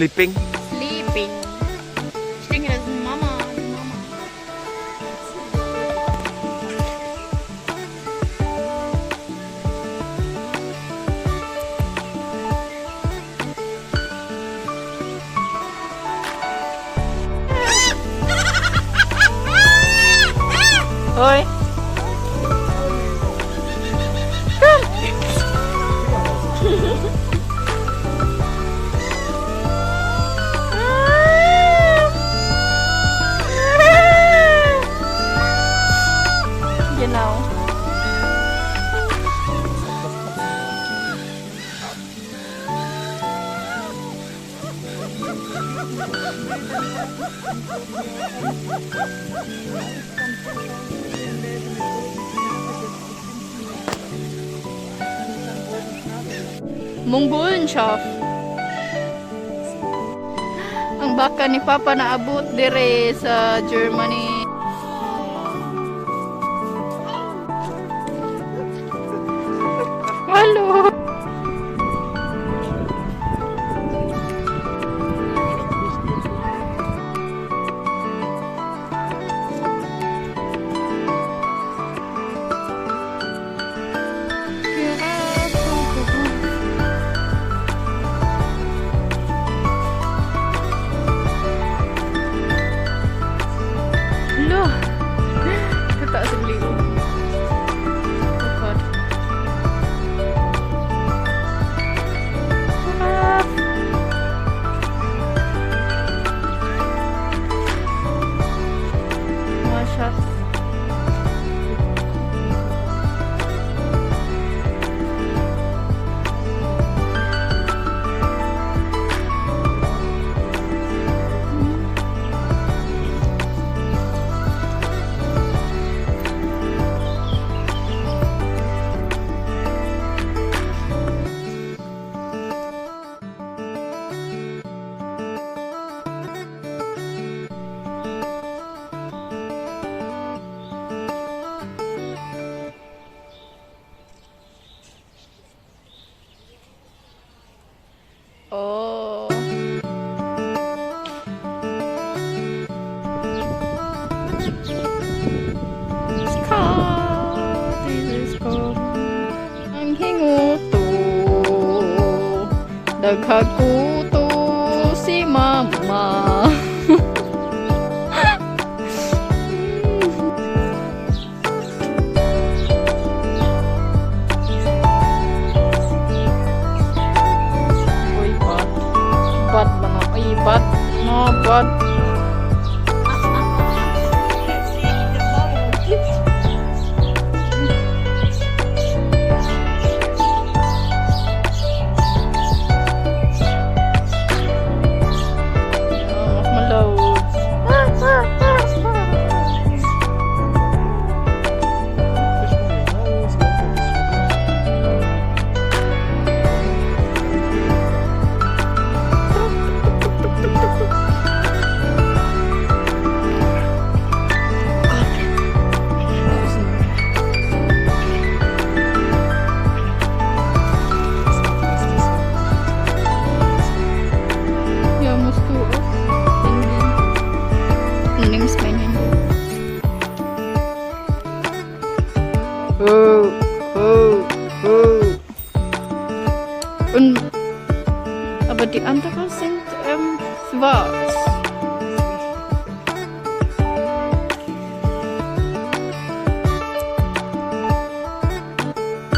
Sleeping. Sleeping. Ich denke, das ist Mama. Die Mama. Hoi. Genau. Mongolenschaf. Ang baka ni Papa naabot dire sa Germany. Hello. Hello. Kataas ang ligo. Oh God. Ah. Mga shots. Oh. It's cold. This is cold. Ang hinguto. Daghaguto si mama. Uy, bad. Bad ba na? Uy, bad. No, bad. Oh, mach mal laut. Fisch mal hier raus, lauf ein bisschen rum. Ja, musst du auch hingehen. Du nimmst mein Handy. Oh. Und, aber die anderen sind schwarz.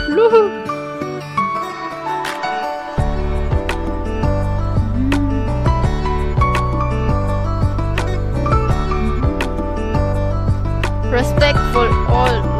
Luhu. Respect for all.